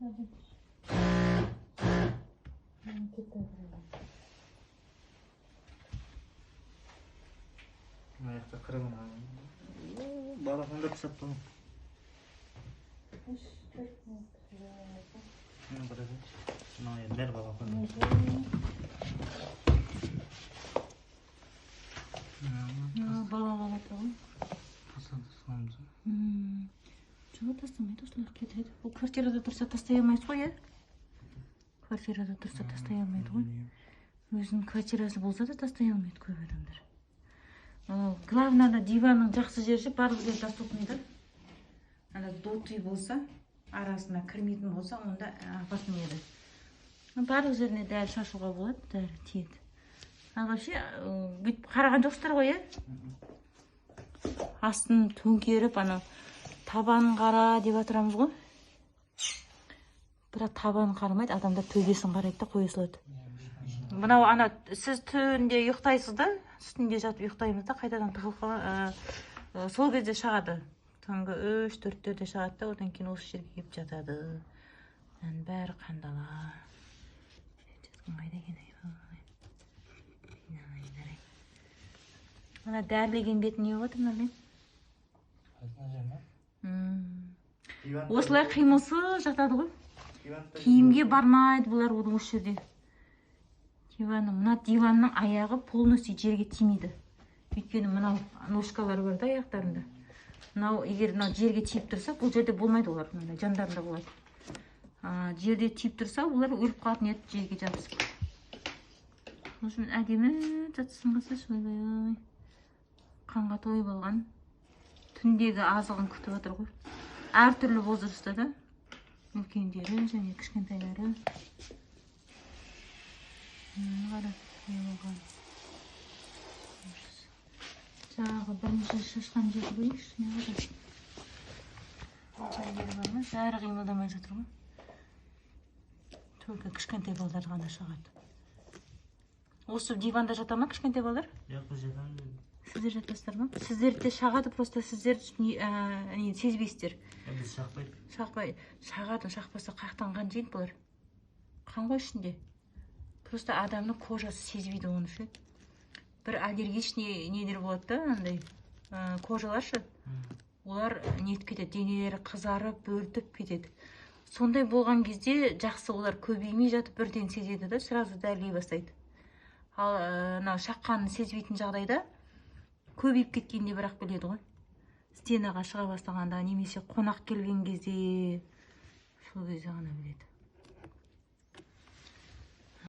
Мына жақта қырығын балапандар тастапты ғой. 3-4 Мына қарасаңшы. Мына енді бәрі балапан. Балаға жатыр ғой. Тастап саламыз. Жоқ, тастамайды, осылай кетеді. Бұл квартирада тұрса тастай алмайсыз ғой, иә? Квартирада тұрса тастай алмайды ғой. Өзінің квартирасы болса да тастай алмайды көп адамдар. Главное, ана диванның жақсы жері ше, барлық жер доступный да. Ана дутый болса, арасына кірмейтін болса, онда опасный еді. Барлық жеріне дәрі шашуға болады, дәрі тиеді. Ал вообще, бүйтіп қараған жоқсыздар ғой, иә? Астын төңкеріп, анау табанын қара деп жатырамыз ғой. Бірақ табанын қарамайды, адамдар төбесін қарайды да қоя салады. Мынау ана сіз түнде ұйықтайсыз да, үстінде жатып ұйықтаймыз да, қайтадан тығылып сол кезде шығады. Түнгі 3-4-терде шығады да, одан кейін осы жерге келіп жатады. Мынаның бәрі қандала. Жатқан қайда екен, айбай. Мына дәрілеген бетін не болып жатыр мына? Осылай қимылсыз жатады ғой. Киімге бармайды бұлар оның осы жерде. Диваны, мына диванның аяғы полностью жерге тимейді. Өйткені мынау ножкалар бар да аяқтарында. Мынау егер мынау жерге тиіп тұрса, бұл жерде болмайды олар, мындай жандарында болады. Жерде тиіп тұрса, олар өліп қалатын еді жерге жабысып. В общем, әдемі жатсын қалса, ойбай. Қанға тойып алған. Түндегі азығын күтіп отыр ғой. Әртүрлі возрастта да. Үлкендері және кішкентайлары. Қара, не болған. Жаңағы бірінші шашқан жерді көрейікші, не қара. Жерлері бар ма? Бәрі қимылдамай жатыр ғой. Только кішкентай балдар ғана шығады. Осы диванда жата ма кішкентай балдар? Жоқ, біз жатамыз. Сіздер жатасыздар ма? Сіздер де шағады, просто сіздер не сезбейсіздер. Біз шақпайды. Шақпай, шағады, шақпаса қаяқтан қан жейді бұлар? Қан ғой ішінде. Просто адамның кожасы сезбейді оны ше. Бір аллергичный нелер болады да, андай, кожалар ше. Олар нетіп кетеді, денелері қызарып, бөртіп кетеді. Сондай болған кезде жақсы олар көбеймей жатып бірден сезеді да, сразу дәрілей бастайды. Ал мынау шаққанын сезбейтін жағдайда көбейіп кеткенде бірақ біледі ғой. Стенаға шыға бастағанда немесе қонақ келген кезде, сол кезде ғана біледі.